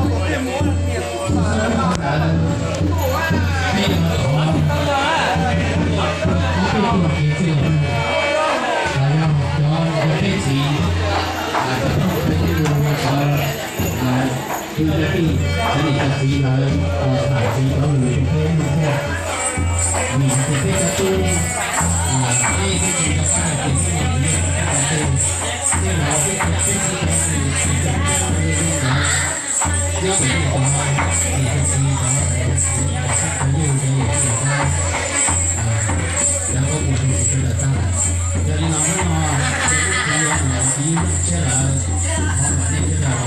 Peb yuav thov ob tug txuj kev txwj laus, los yog cov peb txiv, cov phooj ywg, cov kwv cov tij, cov niam cov txiv lawv tham txiv cov lus rau peb mloog thiab. Vim hais tias peb cov tub, peb tsis tau pab hais tias peb txiv yog cov ntawd, peb los peb cov peb txiv cov lus tsis tau peb zoo ntawd. Nyob pem nej cov niam cov txiv, cov niam cov txiv, cov phooj ywg, cov niam cov txiv, cov koob mus rau tus sawv daws tag lawm. Yog li no hnub no ces muaj txiv yuav mus tiv lub tshiab lawm, thov kom nej sawv daws los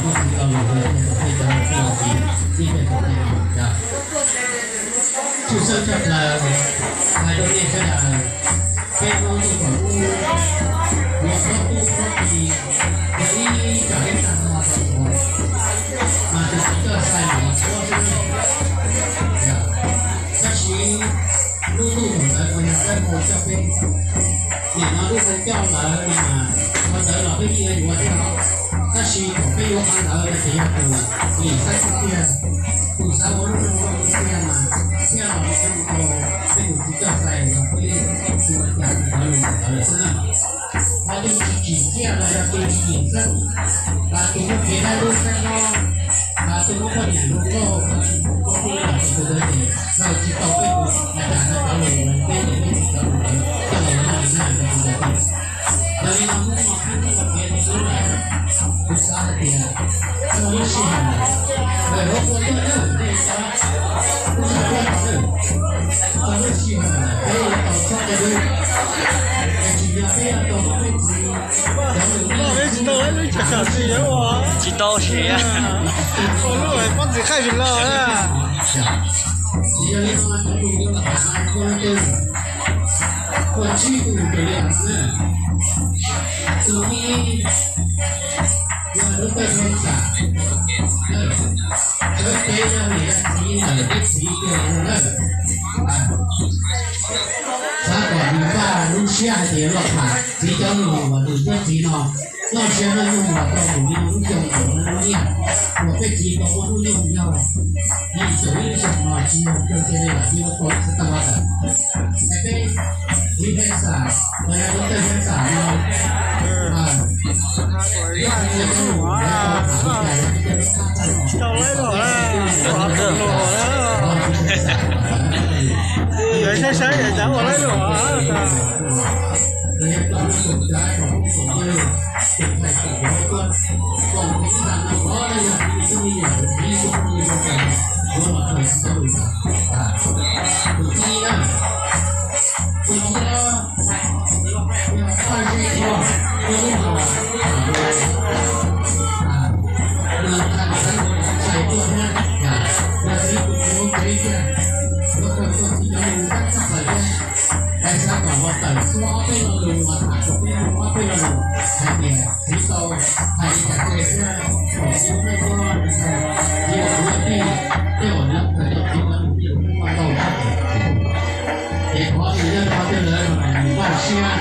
muaj txiv lo lus rau thiaj tau peb cov txuj kev txwj laus txiv txij peb txoj kev no yog. Tshwj xeeb tshaj plaws hais rau nej sawv daws, peb Hmoob txoj kev hlub yuav hlob tub hlob kiv, yog ib tsam ib tag nrho rau tus, mas tus txiv coj xais mas yuav hlob xwb. Tab sis lub ntuj thaum ntawd uas yog Xab Npau coj peb, nim no lub hau coj lawm no mas qhov ntawd los peb yeej yuav thiab os. Tab sis thaum peb yuav qhov ntawd no ces yog tus lim xab xub tiag, tus xav ua lub ntuj lub tiag mas thiaj los mus tau peb tus txiv coj xais los peb tus ua cas ntawd lus ntawd lawm xwb na. Ho tus tsis tsim txiaj los yog tus tsis tsim txeeb, tus muaj kev dab lub xeeb hlob, tus muaj poj niam hluas nkauj, tus muaj poj niam hluas nkauj ces txhawj tsis tau peb tus a cas no cov lus, peb ces peb tsis cov lus ntawd coj los ua noj ua haus rau tus ntawd. Yog li no hnub no peb muaj kev hlub lawm, kuv xav hais tias txog lub sij hawm lawm, lawv ua tuaj na, nej cov kuj txog tuaj no na, txog lub sij hawm lawm peb yuav tau txhob qw dub, es tsis yog peb yuav tau muab peb txiv cov lus, peb tsis tau lub tsam sam tsis yuav ua, tsis tau siv, ua lub pab txiv qaij vim lawm na. Yog li no cov lus yuav los tham no kuj leej twg, kuj tsib tus raws li no na. Tus ib yog lub tawj xeeb xam, sawv cev yog niam yog txiv ntawm peb txiv tiag no na. Xav kom nws npaj lub siab hais tias los tham txiv cov lus uas nws thiab txiv no noj siab noj nyoog los tau tus li lub xyoo tus lub nyiaj uas peb txiv tau muaj hnub nyoog yog yim caum ib lub xyoo no tsis yog kawg kiag li, tsis yog tau ib txhia tag lawm. Es peb txiv Pheej Xam los yog lub tawj Pheej Xam no, saib saib cav ua laib lus. Es xav kom ua tawm suab ob peb lo lus uas tham txog peb ob peb lo lus hais tias txiv tau hais li cas rau thiab, thaum txiv muaj txoj hmoo, txiv ua kwv ua tij, tej uas nyob kawm tau txiv cov lus ces kuv muaj ntau tab tom, ces qhov nws yog qhov twg lawm npaj siab,